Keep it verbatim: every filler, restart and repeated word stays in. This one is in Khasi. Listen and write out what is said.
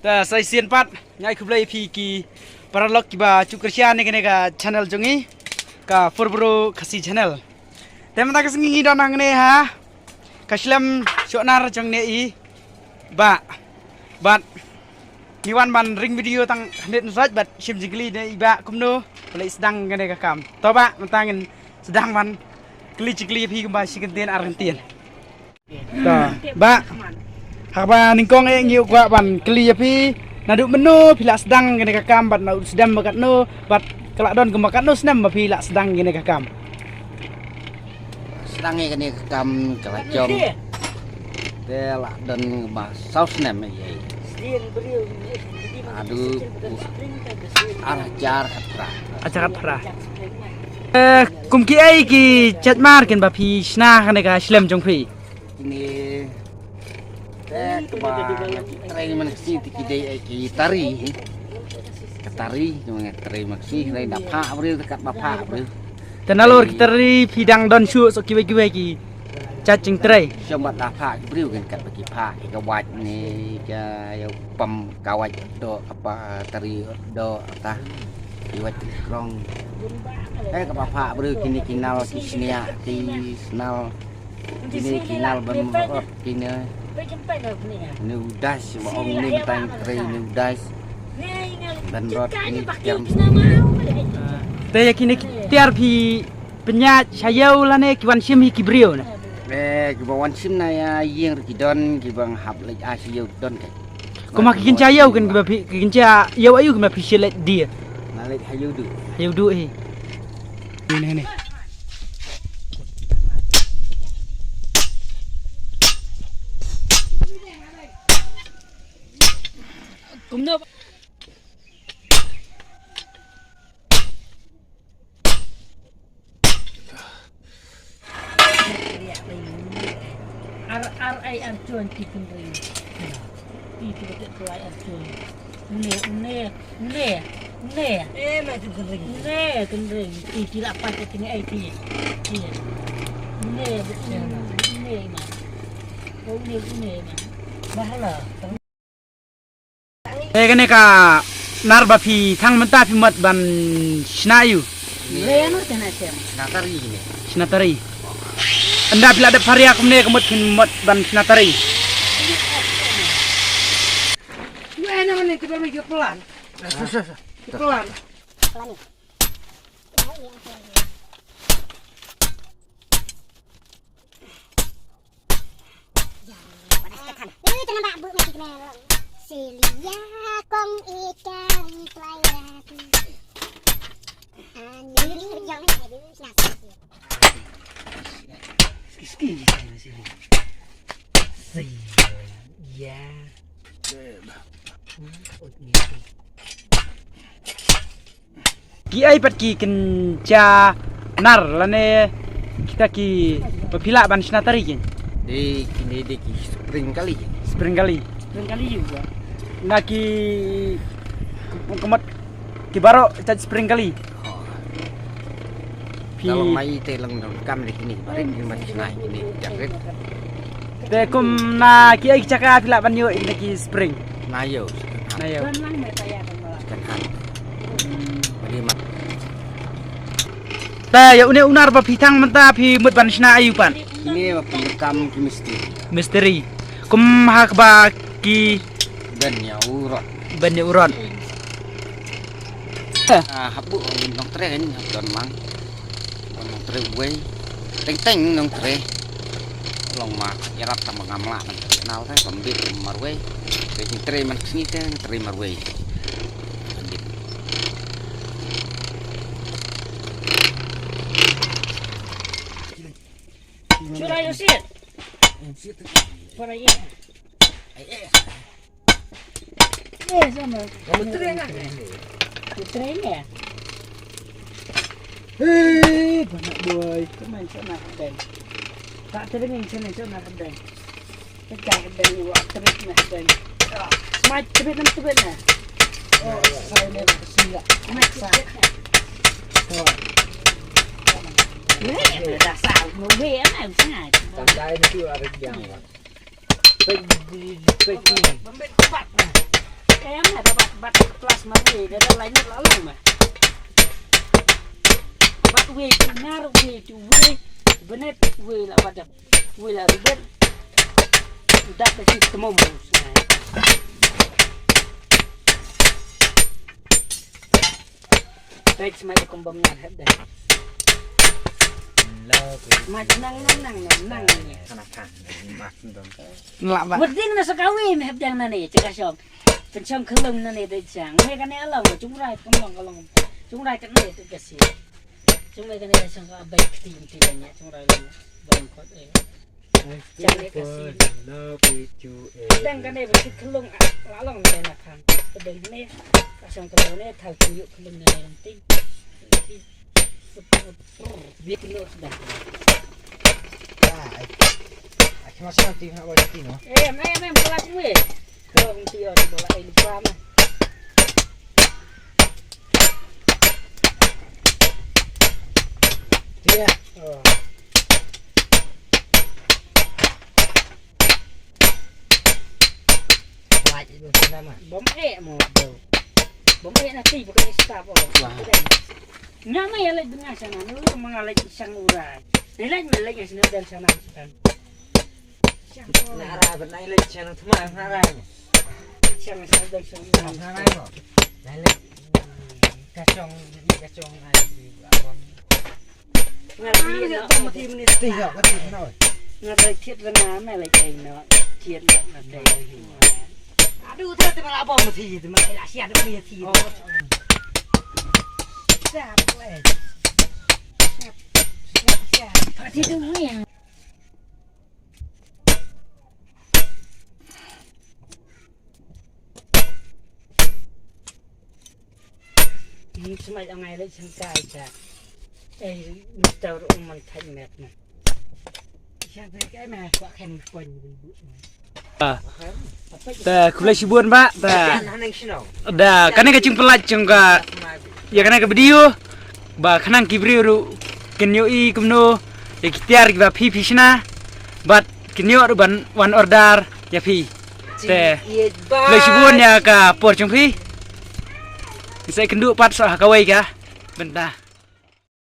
Ta sa shisien pat, nga ai khublei ïa phi ki paralok kiba ju kyrshan ïa kane ka channel jong ngi, ka Four Bro Khasi Channel. Te mynta ka sngi ngi don hangne ha ka shlem shoh nar jong ne i Bah. Bad ngi wan ban ring video tang khyndiat nusach bad shim jingkylli ne i Bah kumno ba leh sdang kane ka kam. To Bah, mynta ngin sdang ban kylli jingkylli ïa phi kumba shi kyntien ar kyntien. To, Bah. Haba nyngkong eh ngi kwah ban kylli ïa phi, naduh mynno phi la sdang kane ka kam bad naduh sdang ba katno bad ka la don kumba katno snem ba phi la sdang kane ka kam. Sdang ïa kane ka kam ka la jong te la don kumba saw snem ïa. Naduh ar hajar khatphra. Ar hajar khatphra. Eh, kum kiei ki jait mar kin ba phi shna ha kane ka shlem jong phi? Kine te kaba nga ki trei man kasi te ki dei ai ki tari. Ka tari nga trei man kasi, trei da phah briew, te kat ba phah briew. Te nalor ki tari phi dang don shuh so kiwei kiwei ki jait jingtrei. Shuh bad da phah ki briew kin kat ba ki phah ki ka wait ne ka ïa pam ka wait do apa tari do ta ki wait krong. Eh, kaba phah briew kine ki nal ki sniah ki snal. Kine ki nal ban rot kine. Ne u dais ba ong ne tang trei ne u dais. Ban rot kine ki tiar. Te ïa kine ki tiar phi pynïaid sha ïew lane ki wan shim hi ki briew ne? Eh, kiba wan shim na ïa ïing ruh ki don, kiba hap leit ai sha ïew don kai. Kumba ki kynja ïew kan kiba phi, ki kynja ïew aïu kiba phi shu leit die? Nga leit ha ïew duh. Ha ïew duh hi. Ni, ni, ni. Kumno? Ar, ar ai ar jon ki kynring. Ki ki betek tuai ar jon. Une, une, une, une. Eh, ma tu kynring. Une kynring. Ki ki la pat ki ni ai ki. Ki. Une, une, une ma. Oh, une, une ma. Bah la. Eh, kane ka nar ba phi thang mynta phi mut ban shna aïu? Shna tari ne. Shna tari. Ynda phi la dep pharia kumne ka mut phi mut ban shna tari. Ki ai pat ki kynja nar lane kita ki ba phi lah ban shna tari ki? Dei kine dei ki spring kali. Spring kali. Spring kali juga. Na ki kumut ki baroh kita spring kali. Phi. Kalau mai te lang dong kam dei kine barit ni ban shna kine jangrit. Te kum na ki ai ki jaka phi lah ban ïoh ïa ki spring. Na ïoh. Na ïoh. Second hand. Hmm. Bari mat. Te ïa une u nar ba phi thang mynta phi mut ban shna aïu pat? Kine ba phi kam ki mistri. Mistri. Kum ha kaba ki ben ïa u rot. Ben ïa u rot. Ah, habu nongtrei kan don lang. Nongtrei uwei. Teng teng nongtrei. Long ma ïarap tang ba ngam lah nongtrei nal te ba mbit marwei. Te nongtrei man ka sngi te nongtrei marwei. Mbit. Should I use it? What are you? Eh, sama. Kamu try lah. Kita try ni. Hei, banyak boy. Kau main sana kedai. Tak tering sana sana kedai. Kita kedai ni buat trik ni kedai. Smart trik nam trik ni. Oh, saya ni nak sila. Smart trik ni. Oh. Ni dah sah, mau beli apa sangat. Tandai ni tu ada yang. Pek di, di, pek ni. Bambit kubat. Em, ada bat, bat plus ma wei, ada lain la lang ma. Bat wei tu nar, wei tu wei, benet wei la bat, wei la ribet. Dak ke si temom. Baik, semai kum bom nyar hep dah. Lo, Ma nang, nang, nang, nang, nang. Sana kan, mas dong. Ngelak ba. Werding na sakawi me hep dang nane, cakap syong. Pensyong kelung nane de jang. Me kane along, cungrai kemlong along. Cungrai kane tu kasi. Cungrai kane syong ka abai kti kti banyak, cungrai long. Bang kot eh. Cang eh kasi. Dang kane ba kit kelung la long ne na khang. Kedeng ne. Ka syong kelung ne thal tu yuk kelung ne long ting. Bia kino sedang. Ah, ai. Ai, kima sa ti ha ba ti no. Eh, em, em, em, kelas gue. Kong ti on bola ini pam. Dia. Oh. Bom eh mo do. Bom eh na ti bukan stop oh. Wah. Nga ma ïa leit bnga shana, nu ma nga leit shang urai. Ni leit ma leit nga shna dan shana kan. Nara ban ai leit shang thma nara. Shang shang dan shang urai. Nara mo. Nai leit. Ka shong, ka shong ai. Nga leit na. Ti ga ka ti na. Nga leit thied na ma leit ai na. Thied na na dei. Aduh, tu tu malah bom mesti, tu malah sia tu mesti. Oh. Siap weh. Siap, siap, siap. Pati tu ni. Ni semai angai le sengkai cha. Eh, Mister Uman thai met na. Siap kai meh, kuat kan pon. Ah. Te khublei shibun ba te. Da kane ka jingpyllait jong ka, ïa kane ka video ba khnang ki briew ruh kin ïohi kumno ïa ki tiar kiba phi phi shna bad kin ïoh ruh ban wan order ïa phi. Te khublei shibun ïa ka por jong phi. Ngi sa ïakynduh pat sa ha kawei ka bynta.